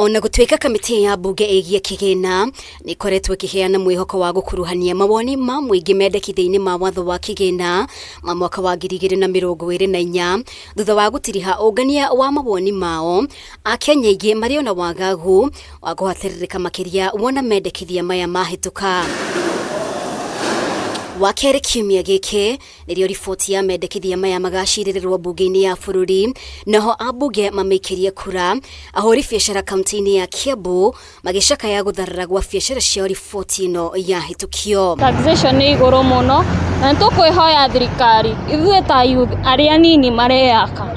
Ona gũtuĩka kamĩtĩ ya mbunge ĩgiĩ kĩgĩna nĩ ĩkoretwo ĩkĩheana mwĩhoko wa gũkuruhania mawoni ma mũingĩ mendekithia-inĩ ma watho wa kĩgĩna ma mwaka wa 2024 thutha wa gũtiriha ũngania wa mawoni mao, Akenya aingĩ marĩ ona wagagu wa kũhatĩrĩrĩka makĩria wona mendekithia maya mahĩtũka. Wakerĩ kiumia gĩkĩ nĩrĩo riboti ya mendekithia maya magacirĩrĩrwo mbunge-inĩ ya bũrũri naho ambunge mamĩikĩrie kura. Ahũri biacara kaunti-inĩ ya Kiambu magĩcakaya gũtharara gwa biacara ciao riboti ĩno yahĩtũkio. Taxation nĩ igũrũ mũno na nĩ tũkwĩhoya thirikari ithuĩ ta youth arĩa anini mareyaka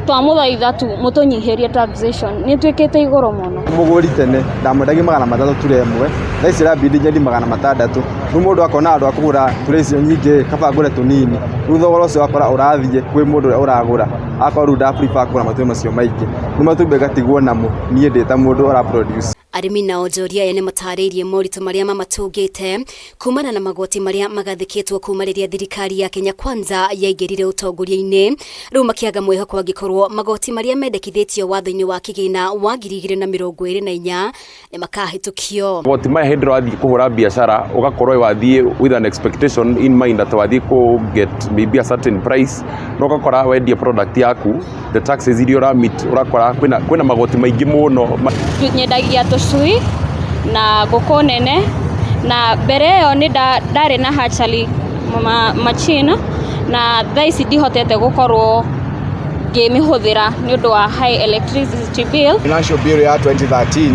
twamũthaitha tu mũtũnyihĩrie taxation nĩ ĩtuĩkĩte igũrũ mũno. Mũgũri tene ndamwendagia 300 ture ĩmwe, thaa ici ĩrambindi nyendi 600. Rĩu mũndũ akona handũ ha kũgũra ture icio nyingĩ kaba ngũre tũnini. Rĩu thogora ũcio ũgakora ũrathiĩ kwĩ mũndũ ũrĩa ũragũra, agakorwo rĩu nda prefer kũgũra matumbĩ macio maingĩ. Rĩu matumbĩ ngatigwo namo niĩ ndĩ ta mũndũ ũra produce. Arĩmi na onjoria aya nĩmatarĩirie moritũ marĩa mamatũngĩte kumana na magoti marĩa magathĩkĩtwo kuma rĩrĩa thirikari ya Kenya Kwanza yaingĩrire ũtongoria-inĩ, rĩu makĩaga mwĩhoko angĩkorwo magoti marĩa mendekithĩtio watho-inĩ wa kĩgĩna wa 2024 nĩ makahĩtũkio. Magoti maya hĩndĩ ĩrĩa wathiĩ kũhũra biacara ũgakorwo wathiĩ with an expectation in mind atĩ wathiĩ kũ get maybe a certain price no ũgakora wendia product yaku the taxes iria ũra meet ũrakora kwĩna, kwĩna magoti maingĩ mũno. Nyendagia tũcui na ngũkũ nene na mbere ĩyo nĩ ndarĩ na hatchery machine na thaa ici ndihotete gũkorwo ngĩmĩhũthĩra nĩ ũndũ wa high electricity bill. Financial bill ya 2013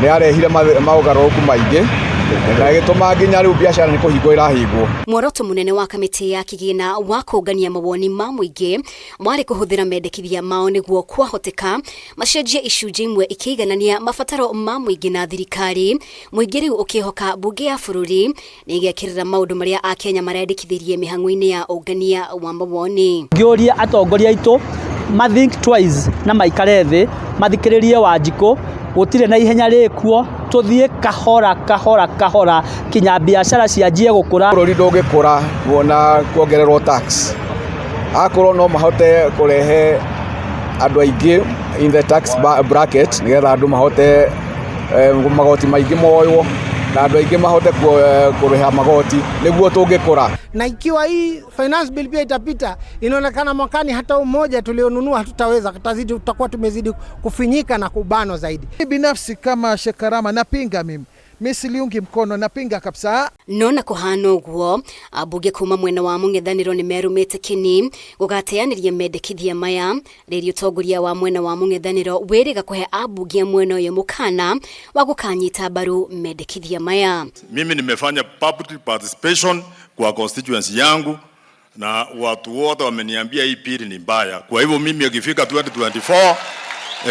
nĩ yarehire maũgarũrũku maingĩ na ĩgĩtũma nginya rĩu biacara nĩ kũhingwo ĩrahingwo. Muoroto mũnene wa kamĩtĩ ya kĩgĩna wa kũngania mawoni ma mũingĩ warĩ kũhũthĩra mendekithia mao nĩguo kwahoteka macenjie icunjĩ imwe ikĩiganania mabataro ma mũingĩ na thirikari. Mũingĩ rĩu ũkĩhoka mbunge ya bũrũri nĩ ĩgekĩrĩra maũndũ marĩa Akenya marendekithirie mĩhang'o-inĩ ya ũngania wa mawoni. Ngĩũria atongoria aitũ ma think twice na maikare thĩ mathikĩrĩrie Wanjikũ, gũtirĩ na ihenya rĩkuo, tũthiĩ kahora kahora kahora kinya biacara cianjie gũkũra. Bũrũri ndũngĩkũra wona kuongererwo tax, akorwo no mahote kũrehe andũ aingĩ in the tax bracket nĩgetha andũ mahote magoti maingĩ moywo na andũ aingĩ mahote kũrĩha magoti nĩguo tũngĩkũra. Na ikiwa hii finance bill pia itapita, inaonekana mwakani hata mmoja tulionunua hatutaweza, tutazidi, tutakuwa tumezidi kufinyika na kubanwa zaidi. Binafsi kama Shekarama napinga mimi mi siliungi mkono, napinga kabisa. No na kũhana ũguo, ambunge kuma mwena wa mũng'ethanĩro nĩ merũmĩte kĩni gũgateanĩria mendekithia maya rĩrĩa ũtongoria wa mwena wa mũng'ethanĩro wĩrĩga kũhe ambunge a mwena ũyũ mũkana wa gũkanyita mbaru mendekithia maya. Mimi nimefanya public participation kwa constituency yangu na watu wote wameniambia hii bill ni mbaya. Kwa hivyo mimi ikifika 2024,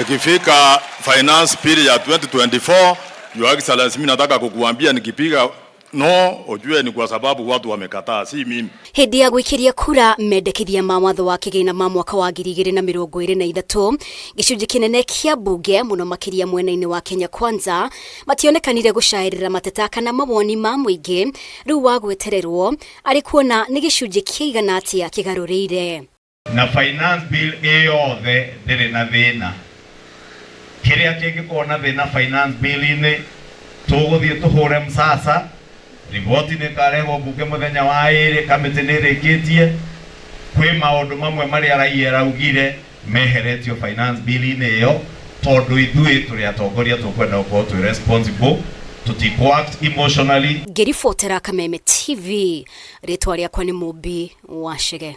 ikifika finance bill ya 2024, Your Excellency, mimi nataka kukuambia nikipiga no ujue ni kwa sababu watu wamekataa, si mimi. Hĩndĩ ya gwĩkĩria kura mendekithia ma watho wa kĩgĩna ma mwaka wa 2023, gĩcunjĩ kĩnene kĩa mbunge mũno makĩria mwena-inĩ wa Kenya Kwanza mationekanire gũcaĩrĩra mateta kana mawoni ma mũingĩ rĩu wa gwetererwo arĩ kuona nĩ gĩcunjĩ kĩigana atĩa kĩgarũrĩire. Na finance bill ĩ yothe ndĩrĩ na thĩna. Kĩrĩa kĩngĩkorwo na thĩna finance bill-inĩ, tũgũthiĩ tũhũre msasa. Riboti nĩ ĩkarehwo mbunge mũthenya wa ĩrĩ, kamĩtĩ nĩ ĩrĩkĩtie. Kwĩ maũndũ mamwe marĩa raia ĩraugire meheretio finance bill-inĩ ĩyo, tondũ ithuĩ tũrĩ atongoria tũkwenda gũkorwo twĩ responsible, tũtikũ act emotionally. Ngĩribotera Kameme TV, rĩtwa rĩakwa nĩ Mũmbi wa Chege.